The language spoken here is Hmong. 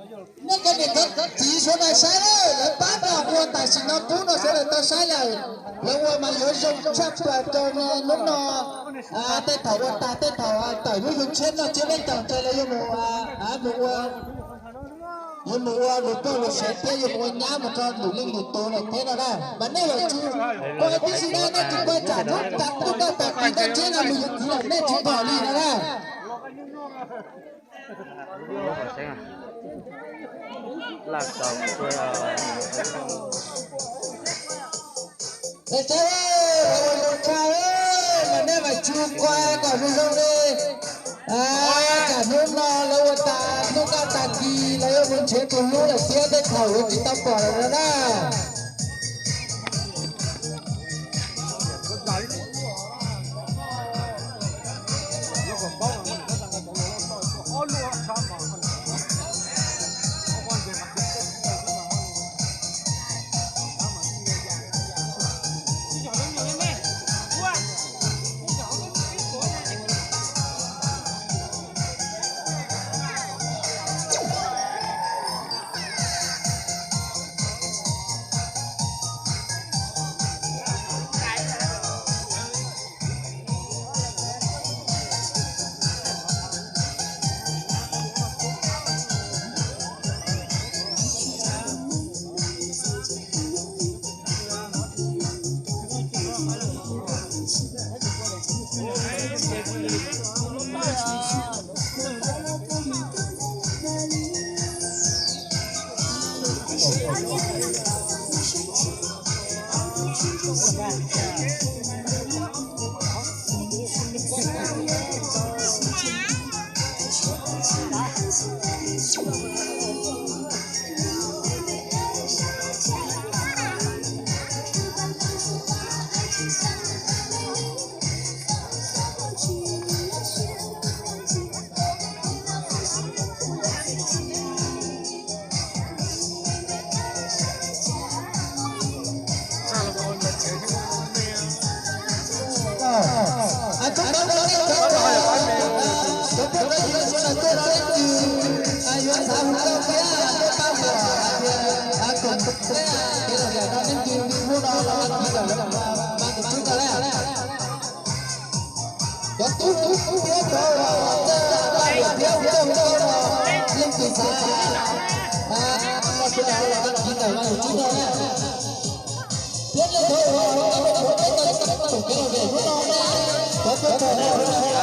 Nej cov niam cov txiv suav daws saib, lawv pab no ua tam sim no pub no sawv daws tau saib lawm. Lawv ua mas yuav zoo tshaj plaws rau hnub no. Tej thaum ua tas, tej thaum tawm lub hwj chim no tsiab peb caug ntawd lawv yuav mus, mus ua, yuav mus ua lus poj lus sev thiab yuav mus ua nyab mus rau lwm leej lwm tus lawm thiab no na. Mas nej yuav tsum ua tib si na, nej tsis ua tsam hnub tas hnub no tas kis nej tsiab no mus yuav txiv lawm nej tsis pom li no na. Ua zoo tshaj, mas nej mam tsum ua kom zoo zoo li. Tsam hnub no lawv ua tas hnub no tag kis lawv yuav mus nrhiav tus hlub lawm thiab tej thaum yuav tsis tau pom lawm no na. Cov tub tub tub thiab cov uas tej paj niam thiab ua tau no, leej twg xav, no sawv daws los đăng ký ntawm no, thiab nej cov uas los ua peb tau txog kev lom zem hnub no na, cov tuaj txog no,